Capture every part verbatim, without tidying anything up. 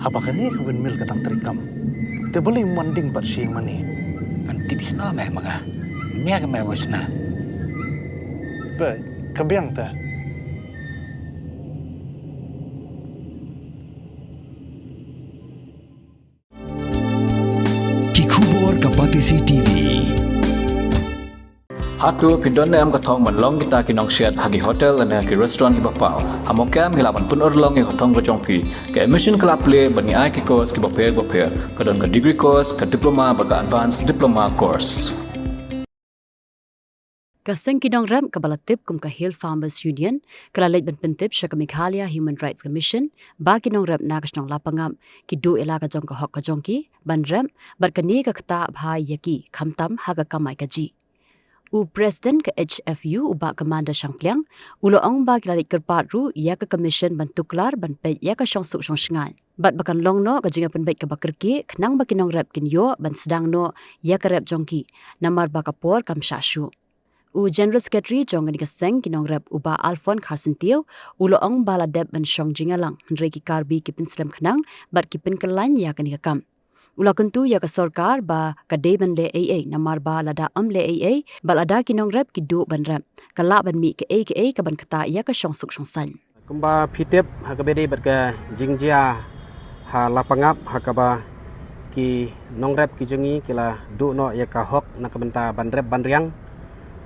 Haba kane ka windmill ka dang treikam, te balei ym wan ding pat sha ïing mane? Kan tip shano me ma nga. Mia ka me wis na. Ba ka biang te. Ki khubor ka Batesi T V. Hato phi don ne em ka thong ban long kita ki nongsiat ha ki hotel lane ha ki restaurant kiba paw? Ha Mawkyrwat ngi lah ban pynurlong ïa ka thong ka jong phi. Ka admission ka la plie bad ngi ai ki course kiba pher ba pher. Ka don ka degree course, ka diploma bad ka advanced diploma course. Ka seng ki nongrep kaba la tip kum ka Hill Farmers Union ka la leit ban pyntip sha ka Meghalaya Human Rights Commission ba ki nongrep na ka shnong Lapangap ki duh ïa la ka jong ka hok ka jong ki ban rep, bad kane ka ktah bha ïa ki khamtam ha ka kamai kajih. U President ka H F U, u Bah Commander Shangpliang, u la ong ba ki la leit kyrpad ruh ïa ka Commission ban tuklar ban peit ïa ka shongsuk shongshngaiñ, bad ba kan long noh ka jingïapynbeit kaba kyrkieh khnang ba ki nongrep kin ïoh ban sdang noh ïa ka rep jong ki, namar ba ka por kam shah shuh. U General Secretary jong kane ka seng ki nongrep, u Bah Alphonse Kharsyntiew, u la ong ba la dep ban shong jingïalang, hynrei ki Karbi ki pynslem khnang bad ki pynkyllain ïa kane ka kam. U la kyntu ïa ka sorkar ba ka dei ban leh ei ei, namar ba lada ym leh ei ei, bad lada ki nongrep ki duh ban rep, ka lah ban mih kaei kaei kaban ktah ïa ka shongsuk shongsaiñ. Kumba phi tip, ha kaba ïadei bad ka jingjia ha Lapangap, ha kaba ki nongrep ki jong ngi ki la duh noh ïa ka hok na ka bynta ban rep ban riang.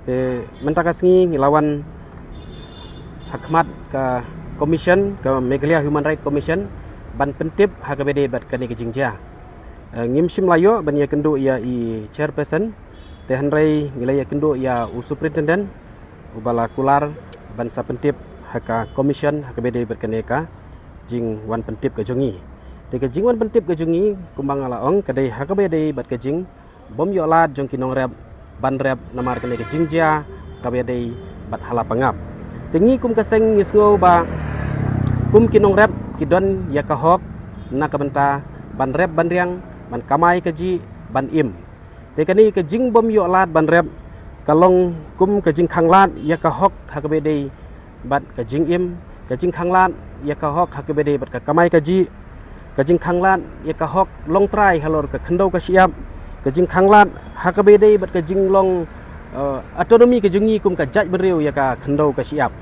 Te mynta ka sngi ngi la wan ha khmat ka Commission, ka Meghalaya Human Rights Commission, ban pyntip ha kaba ïadei bad kane ka jingjia. Eh, ngim shym la ïoh ban ïakynduh ïa i chairperson, te hynrei ngi la ïakynduh ïa u superintendent uba la kular ban sa pyntip ha ka Commission ha kaba ïadei bad kane ka jingwan pyntip ka jong ngi. Te ka jingwan pyntip ka jong ngi, kumba nga la ong, ka dei ha kaba ïadei bad ka jing bym ïoh lad jong ki nongrep ban rep namar kane ka jingjia kaba ïadei bad ha Lapangap. Te ngi kum ka seng ngi sngew ba kum ki nongrep ki don ïa ka hok na ka bynta ban rep ban riang, ban kamai kajih, ban im. Te kane ka jingbym ïoh lad ban rep ka long kum ka jingkhanglad ïa ka hok ha kaba ïadei bad ka jingim, ka jingkhanglad ïa ka hok ha kaba ïadei bad ka kamai kajih, ka jingkhanglad ïa ka hok longtrai halor ka khyndew ka shyiap, ka jingkhanglad ha kaba ïadei bad ka jinglong, eh, autonomy ka jong ngi kum ka jaitbynriew ïa ka khyndew ka shyiap.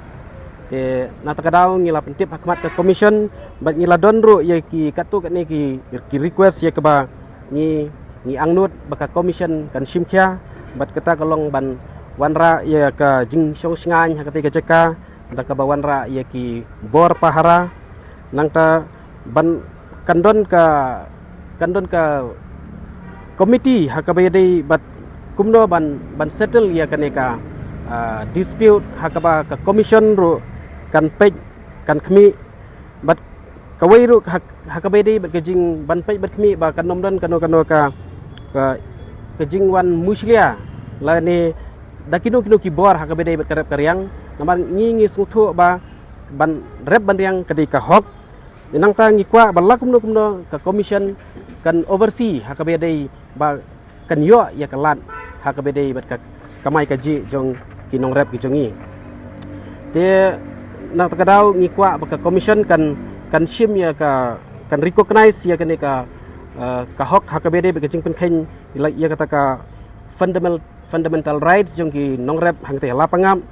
Te na kata ka daw ngi la pyntip ha khmat ka Commission bad ngi la don ruh ïa ki katto katne ki, ki request ïa kaba ngi, ngi angnud ba ka Commission kan shim khia, bad kata ka long ban wanrah ïa ka jingshongshngaiñ ha katei ka jaka, da kaba wanrah ïa ki bor pahara, nangta ban kan don ka, kan don ka committee ha kaba ïadei bad kumno ban, ban settle ïa kane ka, ah, dispute ha kaba ka Commission ruh kan peit kan khmih. Bad kawei ruh ha, ha kaba ïadei bad ka jing ban peit bad khmih ba kan ym don kano kano ka, ka, ka jingwan mushlia lane da kino kino ki bor ha kaba ïadei bad ka rep ka riang. Namar ngi, ngi sngewthuh ba ban rep ban riang ka dei ka hok. Nangta ngi kwah ba la kumno kumno ka Commission kan oversee ha kaba ïadei ba kan ïoh ïa ka lad ha kaba ïadei bad ka kamai kajih jong ki nongrep ki jong ngi. Te na kata ka daw ngi kwah ba ka Commission kan, kan shim ïa ka, kan recognize ïa kane ka, eh, ka hok ha kaba ïadei bad ka jingpynkheiñ ïa la, ïa kata ka fundamental, fundamental rights jong ki nongrep hangtei ha Lapangap.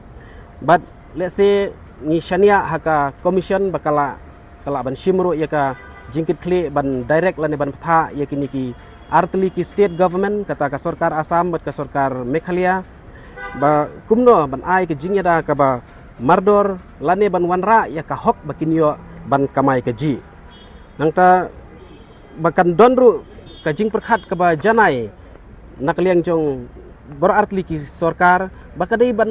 Bad lehse ngi shaniah ha ka Commission ba ka la, ka lah ban shim ruh ïa ka jingkitkhlieh ban direct lane ban bthah ïa kine ki artylli ki state government, kata ka sorkar Assam bad ka sorkar Meghalaya, ba kumno ban ai ka jingïada kaba mardor lane ban wanrah ïa ka hok ba kin ïoh ban kamai kajih. Nangta ba kan don ruh ka jingpyrkhat kaba janai na ka liang jong baroh artylli ki sorkar ba ka dei ban,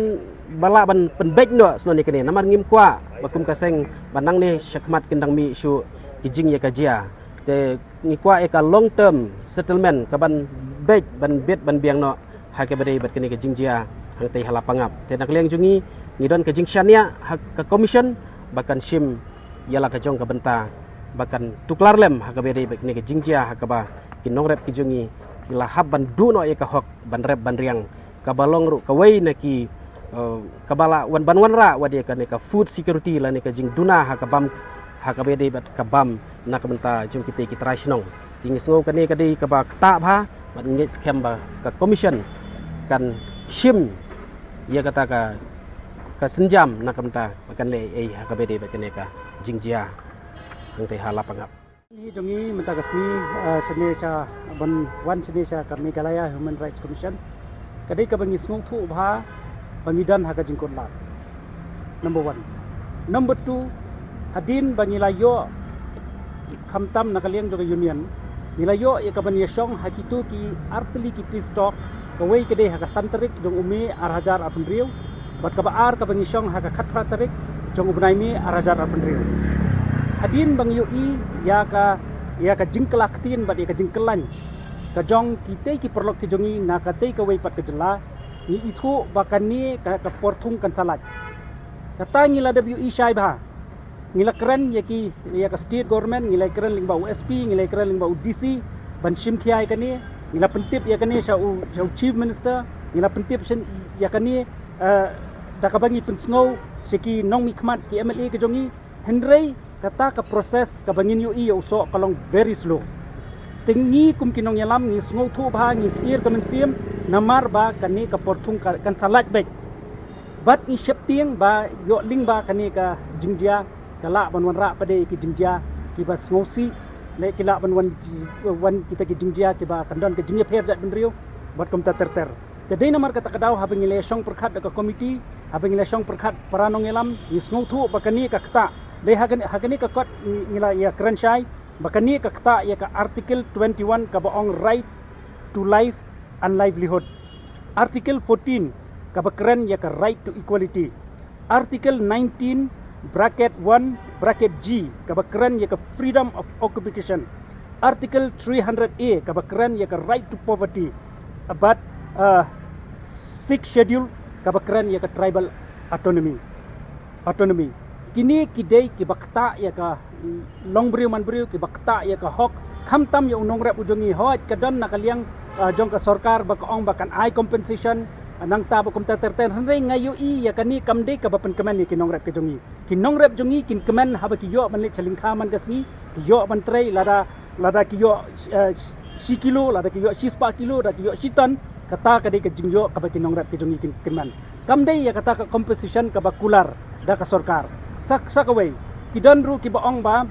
ba lah ban pynbeit noh snoh ne kane, namar ngim kwah ba kum ka seng ba nangne shakhmat kin dang mih shuh ki jingïakajia. Te ngi kwah ïa ka long term settlement kaban beit, ban bit, ban biang noh ha kaba ïadei bad kane ka jingjia hangtei ha Lapangap. Te na ka liang jong ngi, ngi don ka jingshaniah ha ka Commission ba kan shim ïa la ka jong ka bynta ba kan tuklar lem ha kaba ïadei bad kane ka jingjia ha kaba ki nongrep ki jong ngi ki la hap ban duh noh ïa ka hok ban rep ban riang, kaba long ruh kawei na ki, eh, kaba lah wan ban wanrah wat ïa kane ka food security lane ka jingduna ha ka bam, ha kaba dei bad ka bam na ka bynta jong kita ki trai shnong. Te ngi sngew kane ka dei kaba ktah bha bad ngi ngeit skhem ba ka commission kan shim ïa kata ka, ka sienjam na ka bynta ba kan leh ei ha kaba dei bad kane ka jingjia hangtei ha Lapangap. Ni jong ngi mynta ka sngi, eh, shane sha ban wan shane sha ka Meghalaya Human Rights Commission. Ka dei kaba ngi sngewthuh bha ba ngi don ha ka jingkut lad. Number one. Number two, hadien ba ngi la ïoh khamtam na ka liang jong ka union, ngi la ïoh ïa ka ban ïashong ha kito ki artylli ki peace talk, kawei ka dei ha ka san tarik jong u May ar hajar arphew hynriew, bad kaba ar kaba ngi shong ha ka khatphra tarik jong u bnai May ar hajar arphew hynriew. Hadien ba ngi ïohi ïa ka, ïa ka jingkylla ktien bad ïa ka jingkylla ka jong kitei ki paralok ki jong ngi na katei kawei pat ka jylla, ngi ithuh ba kane ka, ka por thung kan sa lait. Kata ngi la dep ïohi shai bha. Ngi la kren ïa ki, ïa ka state government, ngi la kren lyngba u S P, ngi la kren lyngba u D C ban shim khia ïa kane. Ngi la pyntip ïa kane sha u, sha u Chief Minister, ngi la pyntip sha ïa kane, eh, da kaba ngi pynsngew sha ki nongmihkhmat, ki M L A ki jong ngi. Hynrei kata ka process kaba ngin ïohi ïa u soh ka long very slow. Te ngi kum ki nongïalam ngi sngewthuh bha, ngi syier ka mynsiem namar ba kane ka por thung ka, kan sa lait beit. Bad ngi sheptieng ba ïoh lyngba kane ka jingjia ka lah ban wanrah pat de ki jingjia kiba sngewsih, leh ki lah ban wan, wan kita ki jingjia kiba kan don ka jingïapher jaitbynriew bad kumta ter ter. Te dei namar kata ka daw haba ngi la shong pyrkhat da ka committee, haba ngi la shong pyrkhat para nongïalam, ngi sngewthuh ba kane ka ktah. Dei ha kane, ha kane ka kot ngi, ngi la ïakren shai ba kane ka ktah ïa ka Article twenty-one kaba ong right to life and livelihood. Article fourteen kaba kren ïa ka right to equality. Article nineteen bracket one bracket G kaba kren ïa ka freedom of occupation. Article three hundred A kaba kren ïa ka right to poverty. Bad, uh, Sixth Schedule kaba kren ïa ka tribal autonomy. Autonomy. Kine ki dei kiba ktah ïa ka long briew man briew, kiba ktah ïa ka hok. Khamtam ïa u nongrep u jong ngi, hooid ka don na ka liang, ah, jong ka sorkar ba ka ong ba kan ai compensation, ah, nangta bad kumta ter ter, hynrei nga ïohi ïa kane kam dei kaba pynkmen ïa ki nongrep ki jong ngi. Ki nongrep jong ngi kin kmen haba ki ïoh ban leit sha lyngkha man ka sngi, ki ïoh ban trei, lada, lada ki ïoh, eh, shi kilo, lada ki ïoh shispah kilo, lada ki ïoh shi ton, kata ka dei ka jingïoh kaba ki nongrep ki jong ngi kin kmen. Kam dei ïa kata ka compensation kaba kular da ka sorkar. Sa, sa kawei, ki don ruh kiba ong ba,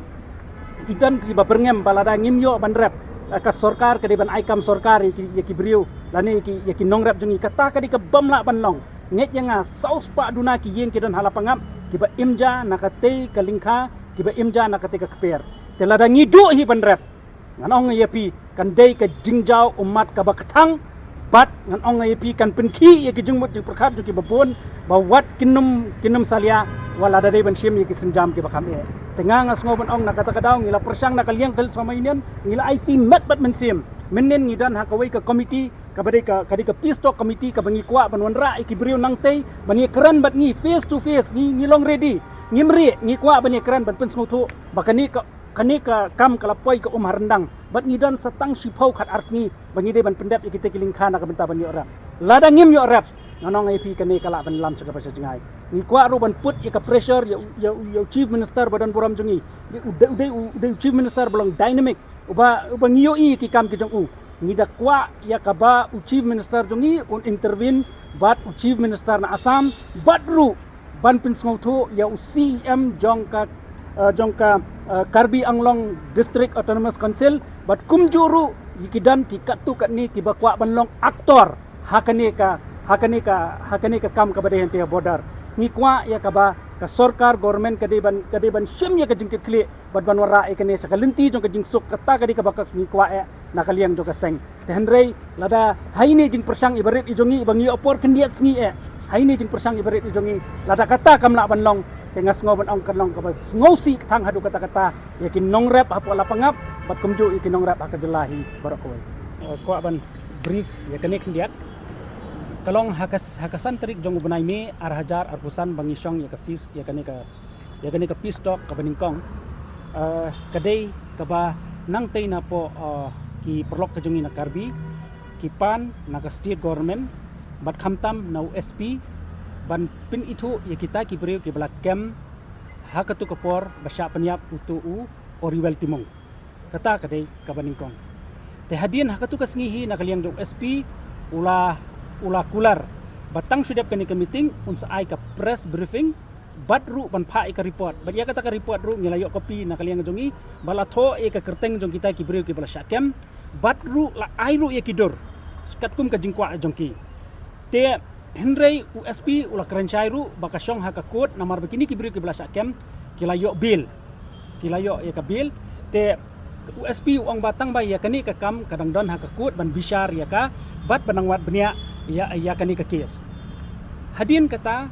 ki don kiba byrngem ba lada ngim ïoh ban rep, eh, ka sorkar ka dei ban ai kam sorkar ïa ki, ïa ki briew lane ïa ki, ïa ki nongrep jong ngi, kata ka dei kaba ym lah ban long. Ngeit ïa nga, saw spah duna ki ïing ki don ha Lapangap kiba im ja na katei ka lyngkha, kiba im ja na katei ka kper. Te lada ngi duh hi ban rep, ngan ong ïa phi, kan dei ka jingjaw ummat kaba kthang, bad ngan ong ïa phi, kan pynkhih ïa ki jingmut jingpyrkhat jong kiba bun ba wat kin ym, kin ym salia wat lada dei ban shim ïa ki sienjam kiba kham eh. Te nga, nga sngew ban ong na kata ka daw ngi la pyrshang na ka liang ka Hillsborough Union, ngi la aiti met bad mynsiem. Mynnin ngi don ha kawei ka committee kaba dei ka, ka dei ka peace talk committee kaba ngi kwah ban wanrah ïa ki briew nangtei ban ïakren bad ngi face to face, ngi, ngi long ready. Ngim rieh, ngi kwah ban ïakren ban pynsngewthuh ba kane ka, kane ka kam ka la poi ka um ha ryndang. Bad ngi don sa tang shiphew khatar sngi ba ngi dei ban pyndep ïa kita ki lyngkha na ka bynta ban ïoh rep. Lada ngim ïoh rep, ngan ong ïa phi, kane ka lah ban lam sha kaba sha jngai. Ngi kwah ruh ban put ïa ka pressure ïa u, ïa u, ïa u Chief Minister ba don burom jong ngi. Ïa u dei, u dei, u dei u Chief Minister ba long dynamic, uba, uba ngi ïohi ïa ki kam ki jong u. Ngi da kwah ïa kaba u Chief Minister jong ngi un intervene bad u Chief Minister na Assam, bad ruh ban pynsngewthuh ïa u C E M jong ka, eh, jong ka, eh, Karbi Anglong District Autonomous Council, bad kumjuh ruh ïa ki don ki katto katne kiba kwah ban long actor ha kane ka, ha kane ka, ha kane ka kam kaba dei hangtei ha border. Ngi kwah ïa kaba ka sorkar, government ka dei ban, ka dei ban shim ïa ka jingkitkhlieh bad ban wanrah ïa kane sha ka lynti jong ka jingsuk, kata ka dei kaba ka ngi kwah eh na ka liang jong ka seng. Te hynrei lada ha ine i jingpyrshang iba rit i jong ngi, iba ngi ïoh por khyndiat sngi eh, ha ine i jingpyrshang iba rit i jong ngi, lada kata kam lah ban long, te nga sngew ban ong kan long kaba sngewsih kthang haduh katta katta ïa ki nongrep hapoh Lapangap bad kumjuh ïa ki nongrep ha ka jylla hi baroh kawei. Eh, kwah ban brief ïa kane khyndiat. Ka long ha ka, ha ka san tarik jong u bnai May ar hajar arphew san ba ngi shong ïa ka peace, ïa kane ka, ïa kane ka peace talk kaba nyngkong. Eh, ka dei kaba nangtei napoh, eh, ki paralok ka jong ngi na Karbi, ki pan na ka state government bad khamtam na u S P ban pynithuh ïa kita ki briew kiba la kem ha katu ka por ba shah pynïap utu u Oriwel Timung. Kata ka dei kaba nyngkong. Te hadien ha katu ka sngi hi na ka liang jong u S P u la, u la kular ba tang shu dep kane ka meeting un sa ai ka press briefing bad ruh ban phah ïa ka report. Bad ïa kata ka report ruh ngi la ïoh copy na ka liang jong ngi ba la thoh ïa ka kyrteng jong kita ki briew kiba la shah kem bad ruh la ai ruh ïa ki dur katkum ka jingkwah jong ki. Te hynrei u S P u la kren shai ruh ba ka shong ha ka court namar ba kine ki briew kiba la shah kem ki la ïoh bail. Ki la ïoh ïa ka bail. Te u S P u ong ba tang ba ïa kane ka kam ka dang don ha ka court ban bishar ïa ka bad ban nang wad bniah ïa, ïa kane ka case. Hadien kata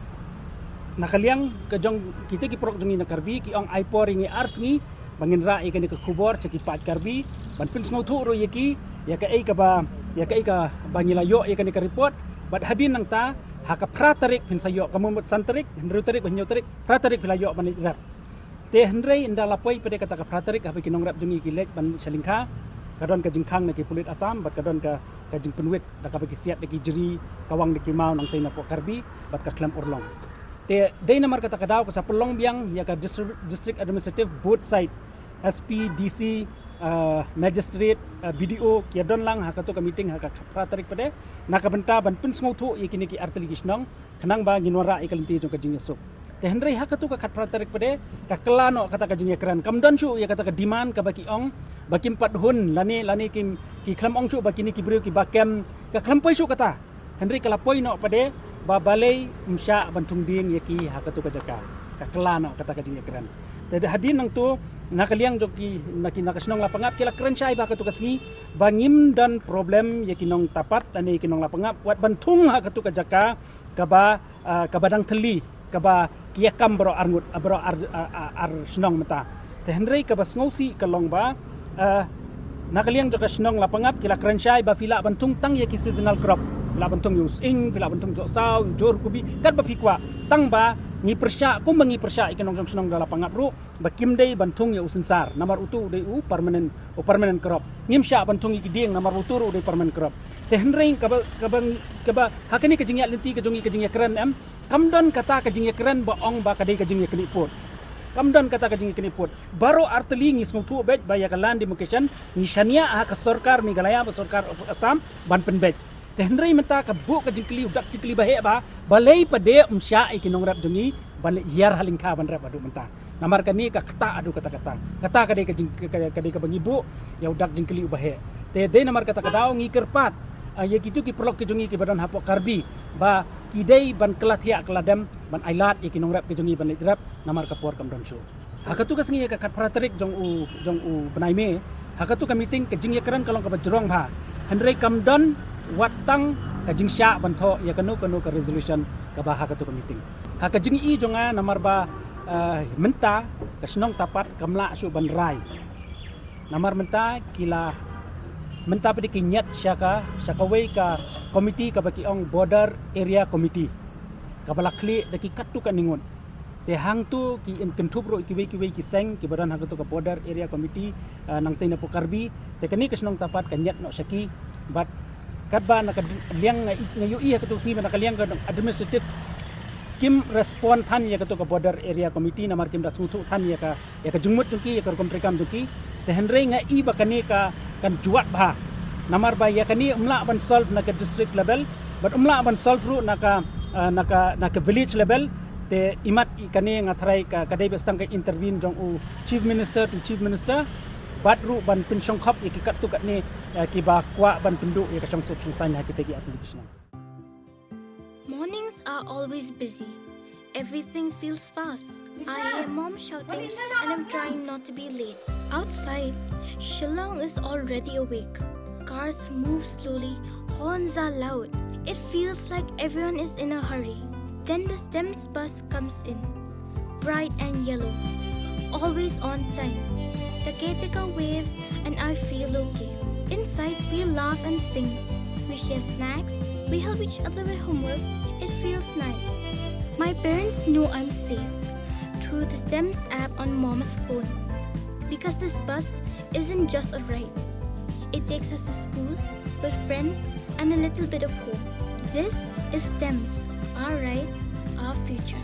na ka liang ka jong kita ki paralok jong ngi na Karbi ki ong ai por ïa ngi ar sngi ba ngin rah ïa kane ka khubor sha ki paid Karbi ban pynsngewthuh ruh ïa ki ïa kaei kaba, ïa kaei kaba ngi la ïoh ïa kane ka report. Bad hadien nangta ha ka phra tarik phin sa ïoh, ka mut san tarik, hynriew tarik bad hynñiew tarik, phra tarik phi la ïoh ban leit rep. Te hynrei ynda la poi pat de kata ka phra tarik haba ki nongrep jong ngi ki leit ban sha lyngkha, ka don ka jingkhang na ki pulit Assam bad ka don ka, ka jingpynwit da kaba ki siat da ki jri, ka wang da ki maw nangtei na poh Karbi bad ka khlem urlong. Te dei namar kata ka daw ka sa pynlong biang ïa ka distri-, district administrative both side, S P, D C, uh, magistrate, uh, B D O ki ïa don lang ha katu ka meeting ha ka phra tarik pat de na ka bynta ban pynsngewthuh ïa kine ki artylli ki shnong khnang ba ngin wanrah ïa ka lynti jong ka jingïasuk. Te hynrei ha katu ka khatphra tarik pat de ka kylla noh kata ka jingïakren. Kam don shuh ïa kata ka demand kaba ki ong ba kim pat hun lane, lane kim, ki khlem ong shuh ba kine ki briew kiba kem, ka khlem poi shuh kata. Hynrei ka la poi noh pat de ba balei ym shah ban thung dieng ïa ki ha katu ka jaka. Ka kylla noh kata ka jingïakren. Te hadien nangtu na ka liang jong ki, na ki, na ka shnong Lapangap ki la kren shai ba ha katu ka sngi ba ngim don problem ïa ki nong Tapat lane ïa ki nong Lapangap wat ban thung ha katu ka jaka kaba, ah, kaba dang thylli, kaba ki ïa kam baroh arngut, ah, baroh ar, ah, ah, ar shnong mynta. Te hynrei kaba sngewsih ka long ba, ah, na ka liang jong ka shnong Lapangap ki la kren shai ba phi lah ban thung tang ïa ki seasonal crop, phi lah ban thung ïa u sying, phi lah ban thung sohsaw, ïa u jur, kubi, katba phi kwah. Tang ba ngi pyrshah, kumba ngi pyrshah ïa ki nong jong shnong da Lapangap ruh ba kim dei ban thung ïa u synsar namar utu u dei u permanent, u permanent crop. Ngim shah ban thung ïa ki dieng namar utu ruh u dei permanent crop. Te hynrei kaba, kaba, kaba ha kane ka jingïaid lynti ka jong ngi ka jingïakren em, kam don kata ka jingïakren ba ong ba ka dei ka jingïaknieh pud. Kam don kata ka jingïaknieh pud. Baroh artylli ngi sngewthuh beit ba ïa ka land demarcation ngi shaniah ha ka sorkar Meghalaya bad sorkar Assam ban pynbeit. Te hynrei mynta ka buh ka jingkylli, u dak jingkylli ba heh ba balei pat de ym shah ïa ki nongrep jong ngi ban leit hiar ha lyngkha ban rep haduh mynta. Namar kane ka ktah haduh katta katta. Kata ka dei ka jing, ka, ka dei kaba ngi buh ïa u dak jingkylli uba heh. Te dei namar kata ka daw ngi kyrpad, ah, ïa kitu ki paralok ki jong ngi kiba don hapoh Karbi ba ki dei ban kylla thiah kylla dem ban ailad ïa ki nongrep ki jong ngi ban leit rep namar ka por kam don shuh. Ha katu ka sngi ïa ka khatphra tarik jong u, jong u bnai May, ha katu ka meeting ka jingïakren ka long kaba jrong bha. Hynrei kam don wat tang ka jingshah ban thoh ïa kano kano ka resolution kaba ha katu ka meeting. Ha ka jingïohi jong nga namar ba, eh, mynta ka shnong Tapat kam lah shuh ban rai. Namar mynta ki la, mynta pat de ki ñiad sha ka, sha kawei ka committee kaba ki ong Border Area Committee kaba la khlieh da ki katto katne ngut. Te hangtu ki im kynthup ruh kiwei kiwei ki seng kiba don ha katu ka Border Area Committee, ah, nangtei na poh Karbi. Te kane ka shnong Tapat ka ñiad noh sha ki bad katba na ka liang nga i, nga ïohi ha katu ka sngi ba na ka liang ka administrative kim respond than ïa katu ka Border Area Committee namar kim da sngewthuh than ïa ka, ïa ka jingmut jong ki, ïa ka rukom treikam jong ki. Te hynrei nga i ba kane ka kan jwat bha. Namar ba ïa kane ym lah ban solve na ka district level bad ym lah ban solve ruh na ka, ah, na ka, na ka village level. Te imat i kane nga tharai ka, ka dei beit tang ka intervene jong u Chief Minister to Chief Minister bad ruh ban pynshongkhop ïa ki katto katne, eh, kiba kwah ban pynduh ïa ka shongsuk shongsaiñ ha kita ki artylli ki shnong. Mornings are always busy. Everything feels fast. I hear mom shouting and I'm trying not to be late. Outside, Shillong is already awake. Cars move slowly, horns are loud. It feels like everyone is in a hurry. Then the STEMS bus comes in, bright and yellow, always on time. The caretaker waves and I feel okay. Inside, we laugh and sing. We share snacks. We help each other with homework. It feels nice. My parents know I'm safe through the STEMS app on mom's phone. Because this bus isn't just a ride. It takes us to school, with friends, and a little bit of hope. This is STEMS, our ride, our future.